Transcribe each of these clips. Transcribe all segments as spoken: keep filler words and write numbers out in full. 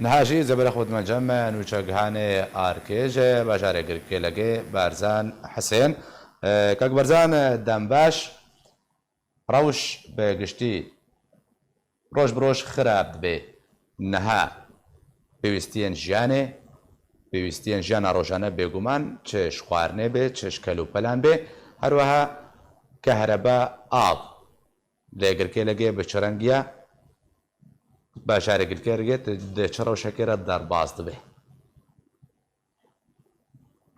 Niha jî zêbera xwe dime cem nûçegihanê Arkê ji bajarê Girkêlegê Berzan Hisên. E, Kak Berzan, dembaş. Rewş bi giştî roj bi roj xirab dibe. Niha pêwîstiyên jiyanê, pêwîstiyên jiyana rojane bêguman çi ji xwarinê bê, çi ji kelûpelan bê, her wiha kehreba, av lê Girkêlegê bi çi rengî ye? Bajarê Girkêlegê di, di çi rewşekê re derbas dibe?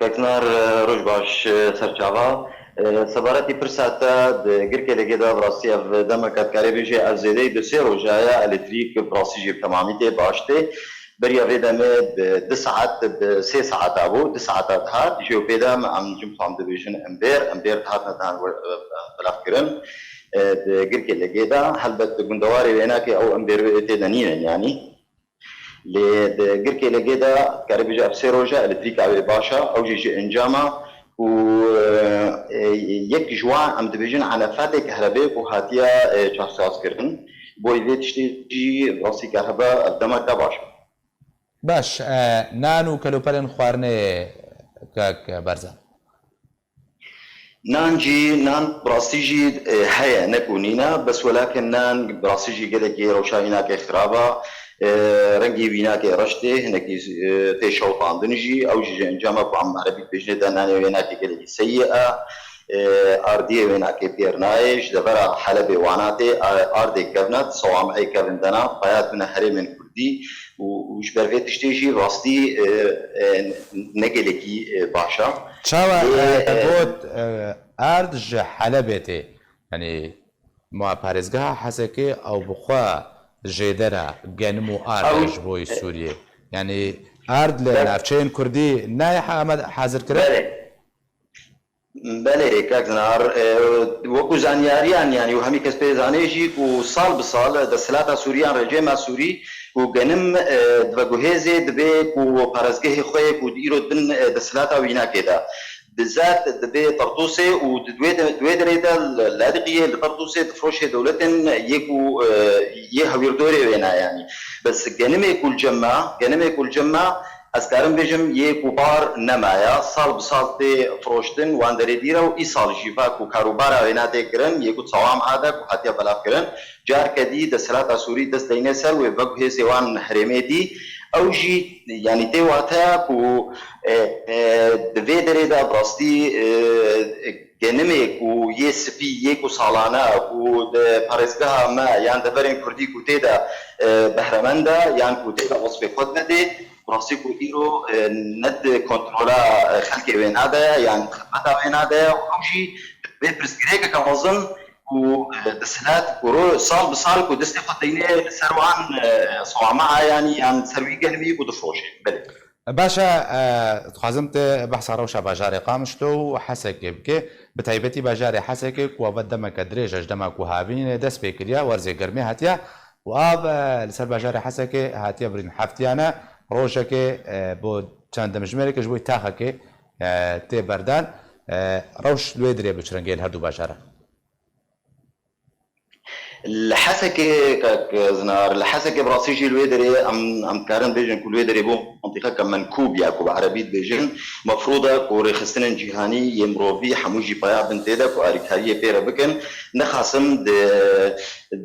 Keknar, e, roj baş, e, serçava. E, sebaretî pirsa te di Girkêlegê de bi rastî ev demeke dikarê bêjê ev zêdeyî di sê roja ye, elektrîk bi rastî jî bi temamî tê, baş tê. Beriya vê demê bi du saet, bi sê saeta bû, du saeta dihat, jê û pê de em, em jim xwe em dibêjin Imbêr, Imbêr dihatine dan we, e, belav kirin. E, di Girkêlegê de, helbet di gundewarê wênakê ew Imbêr wê tê de nînin, yanî. Lê di Girkêlegê de, dikarî bêje ev sê roj e, elektrîka wê baş e, ew jî ji encama ku, e, e, yek ji wan, em dibêjin, enefetê kehrebê ku hatiye, e, çaksazkirin. Bo vê tiştê jî rastî kehreba ev demeke baş e. Baş, e, nan û kelûpelên xwarinê, Kak Berzan? Nan jî, nan bi rastî jî, e, heye, ne ku nîne, bes welakin nan bi rastî jî gelekî rewşa wînakê xirab e, e, rengê wînakê reş tê, hinekî, e, tê şewitandin jî, ew jî ji encama ku em erebî dibêjinê de nanê wênakê gelekî seyî e, e, ardiyê wênakê pêr nayê, ji devera Helebê wana tê, a-, ardê kevna, di sewameyê kevin de na, paya tune herêmên Kurdî û, û ji ber vê tiştê jî rastî, e, e, ne gelekî, e, baş e. Çawa, Lê, e, e, got, e, ard ji Helebê tê? Yanî, ma parêzgeha Hesekê ew bi xwe jêdera genim û ard e Ew, ji bo yê e, Sûriyê. Yanî, ard li Ber- navçeyên Kurdî nayê ha-, hazir kirin? Belê. Belê, kak Zinar, e, wekî zanyariyan, yanî, û hemî kes pê zanê jî ku sal bi sal, e, desthilata Sûriyan, rejîma Sûrî, ku genim, e, di veguhêzê dibe ku parêzgehê xwe yê ku di îro di bin, e, desthilata wînakê de. Bi zat dibe Tertûsê û di wê de, di wê derê de li Ladiqiyê, li Tertûsê difiroşê dewletên yê ku, e, yê hewîrdorê wêna, yanî. Bes genimê ku li cem me, genimê ku li cem me, ez karim bêjim, yê ku bar nemaye, sal bi sal tê firoştin, wan derê dîre û îsal jî va ku karûbara wêna tê kirin, yê ku sewam ade ku hatiye belav kirin, carke dî desthilata Sûrî dest deyne ser wê veguhêzê wan herêmê dî. Ew jî, yanî tê wateya ku, e, e, di vê derê de bi rastî, e, genimê ku yê spî, yê ku salane ku di parêzgeha me yan deverên Kurdî ku tê de, e, behremend e yan ku tê de wesfê xwe dide, rastî ku îro, e, ne di kontrola, e, xelkê wê nade yan xizmeta wê nade, ew jî vê pirsgirêkeke mezin ku, e, desthilat ku ro-, sal bi sal ku destê xwe deyne li ser wan, e, sewamea yanî yan ser wî genimî ku difiroşe. Belê. Baş e, e, dixwazim te behsa rewşa bajarê Qamişlo û Hesekê bike. Bi taybetî bajarê Hesekê ku ava demeke dirêj e ji dema ku havînê dest pê kiriye, werzê germê hatiye û av, e, li ser bajarê Hesekê hatiye birîn. Heftiyane rojekê, e, bo çend demjimêreke ji bo taxekê, e, tê berdan. E, rewş li wê dirê bi çi rengê li her du bajaran? Li Hesekê, kak Zinar, li Hesekê bi rastî jî li wê derê em, em dikarin bêjin ku li wê derê bû mintîqeke menkûb ya ku bi erebî dibêjin, mefrûd e ku rêxistinên cîhanî yê mirovî hemû jî paya bin tê de ku alîkariyê pê re bikin. Nexasim di,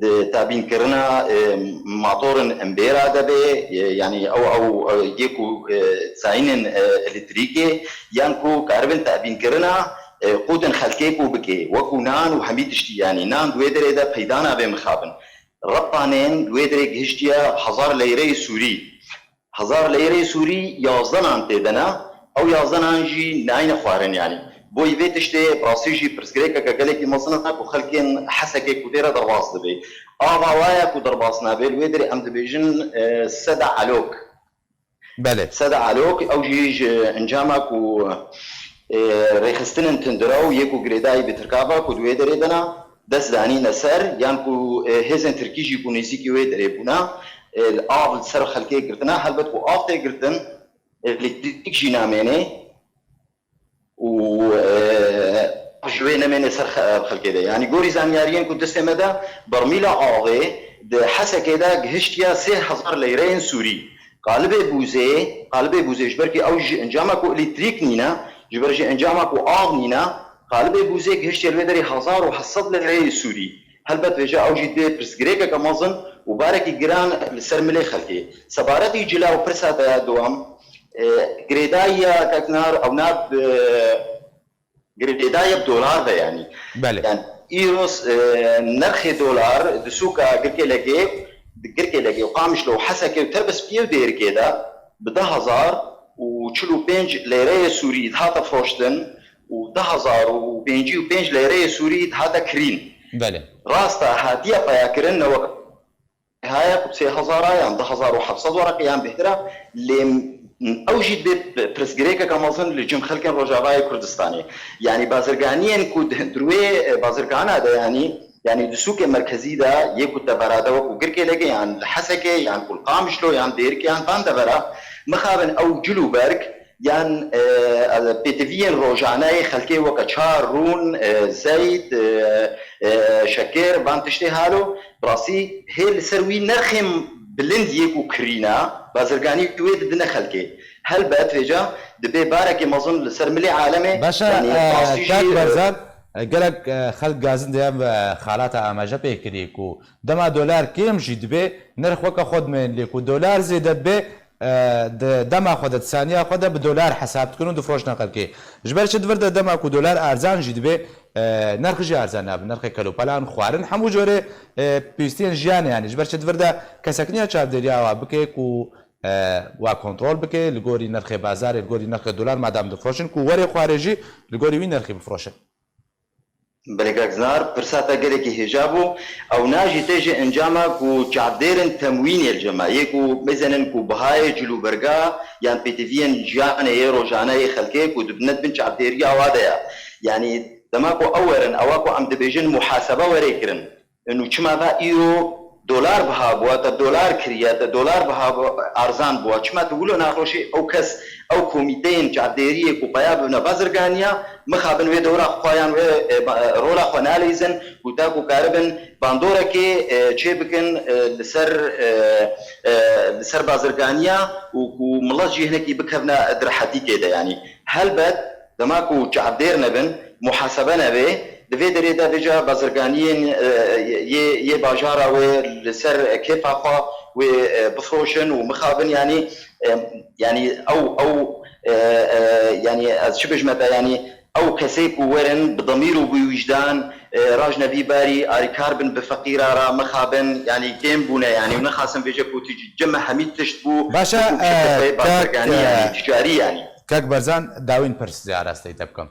di tabînkirina, e, matorin Imbêra de bê, e, yanî ew, ew, e, yê ku, e, zayînên, e, elektrîkê yan ku karibin tabînkirina e, qûtin xelkê ku bike, wekû nan û hemî tiştî, yanî nan di wê derê de peyda nabe mixabin. Repanên li wê derê gihiştiye hezar leyreyê Sûrî. Hezar leyreyê Sûrî, yazde nan tê de ne, ew yazde nan jî nayne xwarin, yanî. Bo vê tiştê, bi rastî jî pirsgirêkeke gelekî mezin e ku xelkên Hesekê ku tê re derbas dibe. Ava wa ye ku derbas nabe, li wê derê em dibêjin, e, seda alok. Belê. Seda Alok, ew jî ji encama ku, e, rêxistinên tundrew yê ku girêdayî bi Tirka ve ku di wê derê de ne, dest danîne ser, yan ku, e, hêzên Tirkî jî ku nêzîkî wê derê bûne, e, li av li ser xelkê girtine, helbet ku av tê girtin, e, elektrîk jî namêne. û, e, ji wê nemêne ser xe-, xelkê de. Yanî gorî zanyariyên ku destê me de, bermîla avê di Hesekê de gihiştiye sê hezar leyreyên Sûrî. Qalibê bûzê, qalibê bûzê ji ber ku ew ji encama ku elektrîk nîne, ji ber ji encama ku av nîne, qalibê bûzê gihiştiye li wê derê hezar û heft sed lêreyê Sûrî. Helbet vêca ew jî dibê pirsgirêkeke mezin û barekî giran li ser milê xelkê. Sebaretî cila û pirsa te ya dewam, e, girêdayiya keknar ew na bi girêdaye bi dolar ve yanî. Belê. Yani îros, e, nerxê dolar di sûka Girkêlegê, Girkêlegê û Qamişlo û Hesekê û Terbespiyê û Dêrikê de bi deh hezar û çil û pênc lêreyê Sûrî dihate firoştin û deh hezar û pêncî û pênc lêreyê Sûrî dihate kirîn. Belê. Rasta hatiye peyakirin ne wek haya ku sê hezara yan du hezar û heft sed wereqe yan bêhtir e, lê ew jî dibê pirsgirêkeke mezin li cem xelkên Rojavayê Kurdistanê. Yanî bazirganiyên ku di hundirwê, e, bazirgana de, yanî, yanî di sûkê merkezî de yê ku tevera de wekû Girkêlekê yan li Hesekê yan ku li Qamişlo yan Dêrikê yan van devera mixabin ew cil û berg yan, e, pêtiviyên rojane yê xelkê weke çar, rûn, e, zeyt, e, e, şekir, van tiştê halo, bi rastî hê li ser wî nerxên bilind yê ku kirîna, bazirganî wê didine xelkê. Helbet vêca dibê barekê mezin li ser milê alemê, Baş e, yanî e, rastî jî, kak e, Barzan, e, gelek, e, xelk gazin diyan ve xalata amaje pê kirî ku dema dolar kêm jî dibê, nerx weke xwe dimên lê ku dolar zêde dibe, e, di dema xwe de, di saniya xwe de bi dolar hesab dikin û difroşine xelkê. Ji ber çi di vir de dema ku dolar arzan jî dibe, e, nerx jî arzan nabe. Nerxê kelopelan, xwarin, hemû corê, e, pêwîstiyên jiyanê, yanî ji ber çi di vir de kesek niya çavdêriya wa bike ku, e, wa kontrol bike, li gorî nerxê bazarê, li gorî nerxê dolar madam difroşin ku werê xwarê jî li gorî wî nerxî bifroşin. Belê kak Zinar, pirsa te gelekî hêja bû. Ew na jî tê ji encama ku çavdêrin temwînê li cem me. Yê ku mezenin ku bihayê cilûberga yan pêtiviyên jiyanê yê rojane yê xelkê ku dibine bin çavdêriya wa de ye. Yanî dema ku ew werin, ewa ku em dibêjin muhasebe werê kirin. Û çima va îro dolar biha bûa, te dolar kiriye, te dolar biha bû-, arzan bûa. Çima tu wilo naxweşî ew kes, ew komîteyên çavdêriyê ku peya bibine bazirganiya, mixabin wê dewra xwe yan wê, e, ba-, e, rola xwe naleyzin û ta ku karibin bandorekê, e, çê bikin, e, li ser, e, e, li ser bazirganiya û ku milet jî hinekî bikevne di rehetîkê de, yanî. Helbet, dema ku çavdêr nebin, muhasebe nebe, di vê derê de vêca bazirganiyên, e, yê, yê bajara wê li ser kêfa xwe wê, e, bifroşin û mixabin, yanî, e, yanî ew, ew, e, e, yanî ez çi bêjime te, yanî ew kesê ku werin bi demîr û bi wîjdan, e, rajnevî barî, arîkar bin bi feqîra re, mixabin, yanî kêm bûne, yanî û nexasin vêce ku tu cem hemî tişt bû, Baş e, wekû e, şirketê kak, bazirganî, e, yanî ticarî, yanî. Kak Barzan, dawîn pirs zê arasteyî te bikim.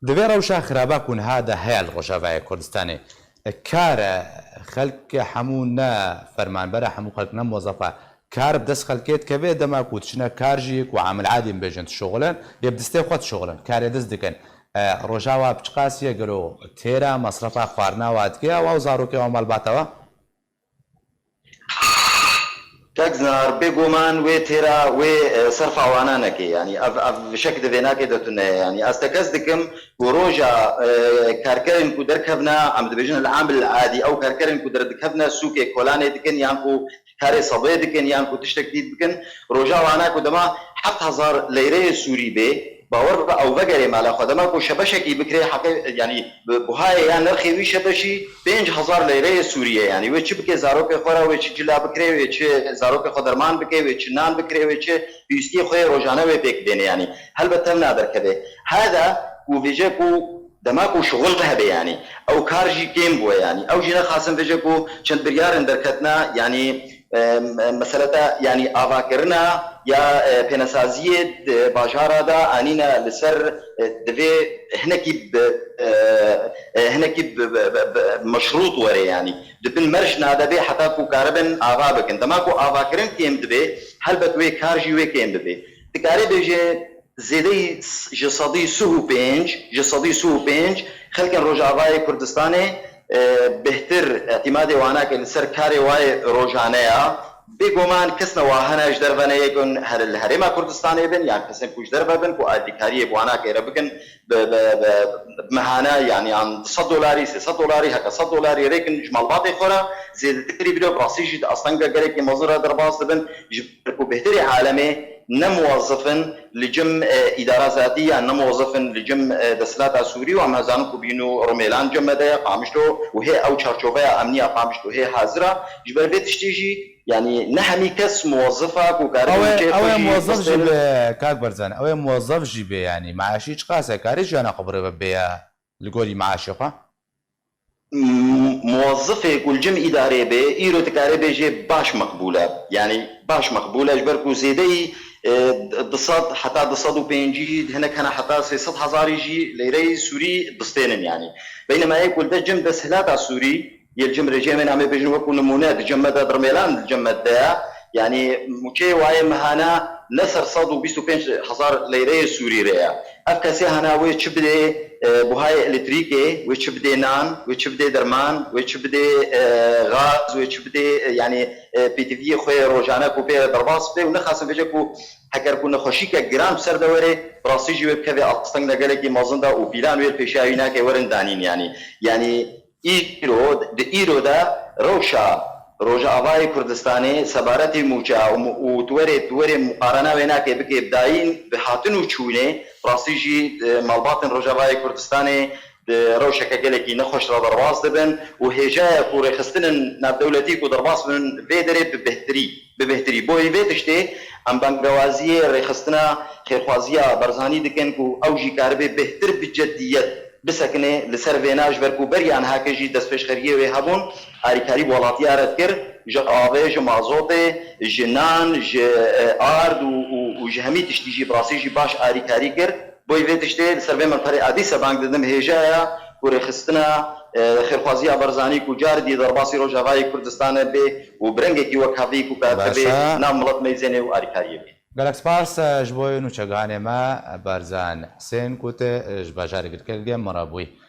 Di vê rewşa xiraba ku niha de heye li Rojavayê Kurdistanê, kar e, xelk hemû ne fermanber e, hemû xelk ne mozef e. Kar bi dest xelkê dikeve, dema ku diçine kar jî, ku amil adî bêjin dişoxilin, yê bi destê xwe dişoxilin, karê dest dikin. E, roja wa bi çiqas ye gelo têra, mesrefa xwarina wa dike, wa û zarokê wa malbata wa? Kak Zinar, bêguman wê têra, wê, e, serfa wana neke. Yanî ev, ev şek di vê nakê de tune ye. Yanî ez tekez dikim ku roja, e, karkerên ku derkevne, em dibêjin el amil adî, ew karkerên ku derdikevne sûkê kolanê dikin yan ku karê sebê dikin yan ku tiştek dî dikin, roja wana ku dema heft hezar leyreyê Sûrî bê, bawer bibe ew vegerê mala xwe. Dema ku şebeşekî bikirê, heqê, yanî bi buhayê ya nirxê wî şebeşî pênc hezar leyreyê Sûrî ye. Yanî wê çi bike zarokê xwe re, wê çi cila bikirê, wê çi zarokê xwe derman bike, wê çi nan bikirê, wê çi pêwîstiyê xwe yê rojane wê pêk bêne. Yanî helbet tev naderkeve. Hada ku vêje ku dema ku şixul hebe, yanî ew kar jî kêm bûye, yanî ew jî nexasin vêje ku çend biryarên derketine, yanî, e, meseleta, yanî avakirina ya, e, pênesaziyê di bajara de anîne li ser, e, divê hinekî bi, e, e, hinekî bi, bi, bi, bi meşrût were, yanî di bin merj nadebê heta ku karibin ava bikin. Dema ku avakirin kêm dibe, helbet wê kar jî wê kêm bibe. Dikarê bêje, zêdeyî s-, ji sedî sih û pênc, ji sedî sih û pênc xelkên Rojavayê Kurdistanê, e, bêhtir îtîmadê wan nake li ser karê wayê rojane ya, Bêguman kesna wa hene ji derve ne yê ku her li Herêma Kurdistanê bin, yan kesên ku ji derve bin ku alîkariyê bi wana kêre bikin, bi, bi, bi, bi mehane, yanî an du sed dolarî, sê sed dolarî, heke sed dolarî rêkin ji malbatê xwe re, zêdetirî bide, bi rastî jî di astenga gelekî mezin re derbas dibin, ji ber ku bêhtirê alemê ne muwezif in li cem, e, îdara zatî, yan ne muwezif in li cem, e, desthilata Sûrî, û em zanin ku bîn û Rumêlan cem me de ye, Qamişlo, û hê ew çarçoveya emniya Qamişlo hê hazir e, ji ber vê tiştê jî, yanî ne hemî kes muwezif e ku karibe Ew ê, nûçeyê ew xwe ê jî muwezif jî bistênin. Be, kak Berzan, ew ê muwezif jî be, yanî maaşî çiqas e, karê jiyana xwe birêve bê ya li gorî maaşê xwe? M-, muwezifê ku li cem îdarê be, îro dikare bêjê baş meqbûl e. Yanî baş meqbûl e, ji ber ku zêdeyî, e, du sed heta du sed û pêncî, hinek hene heta sê sed hezarî jî leyreyê Sûrî distênin yanî. Beynema yê ku li de cem desthilata Sûrî, yê li cem rejîmê namê bêjin wekû nimûne di cem me de, di Rumêlan di cem me de ye. Yanî mûçeyê wayê mehane ne ser sed û bîst û pênc hezar leyreyê Sûrî re ye. Ev kesê hene wê çi bidê, e, buhayê elektrîkê, wê çi bidê nan, wê çi bidê derman, wê çi bidê, e, gaz, wê çi bidê, e, yanî, e, pêtiviyê xwe yê rojane ku pê re derbas bidê û nexasim bêje ku heger ku nexweşîke giran bi ser de were, bi rastî jî wê bikeve asteng de gelekî mezin de û pîlan wê li pêşiya wî nake werin danîn yanî. Yanî îro, di îro de rewşa Rojavayê Kurdistanê sebaretê mûça û mu-, û tu werê, tu werê muqarena wê nake bikê bi dayîn, bi hatin û çûnê, rastî jî, e, malbatên Rojavayê Kurdistanê di rewşeke gelekî nexweş re derbas dibin û hêjaya ku rêxistinên navdewletî ku derbas bibin vê derê bi bêhtirî, bi bêhtirî. Bo vê tiştê em bangewaziyê rêxistina xêrxwaziya Barzanî dikin ku ew jî karibe bêhtir bi ceddiyet bisekine li ser vêna, ji ber ku beriya niha ke jî destpêşxeriyê wê hebûn, alîkarî bi welatiya re dikir, ji avê, ji mazotê, ji nan, ji, e, ard û, û, û ji hemî tiştî jî bi rastî jî baş alîkarî kir. Bo vê tiştê li ser vê menferê a dîsa bang didim, hêjaya ku rêxistina, e, xêrxwaziya Barzanî ku carî dî derbasî Rojavayê Kurdistanê bê û bi rengekî wek havî ku katibe Baş e. Nav milet meyzênê û alîkariyê bê. Gelek spas, e, ji bo nûçeganê me, e, Barzan Husên ku tu, e, ji bajarê Girkegê me re bûyî.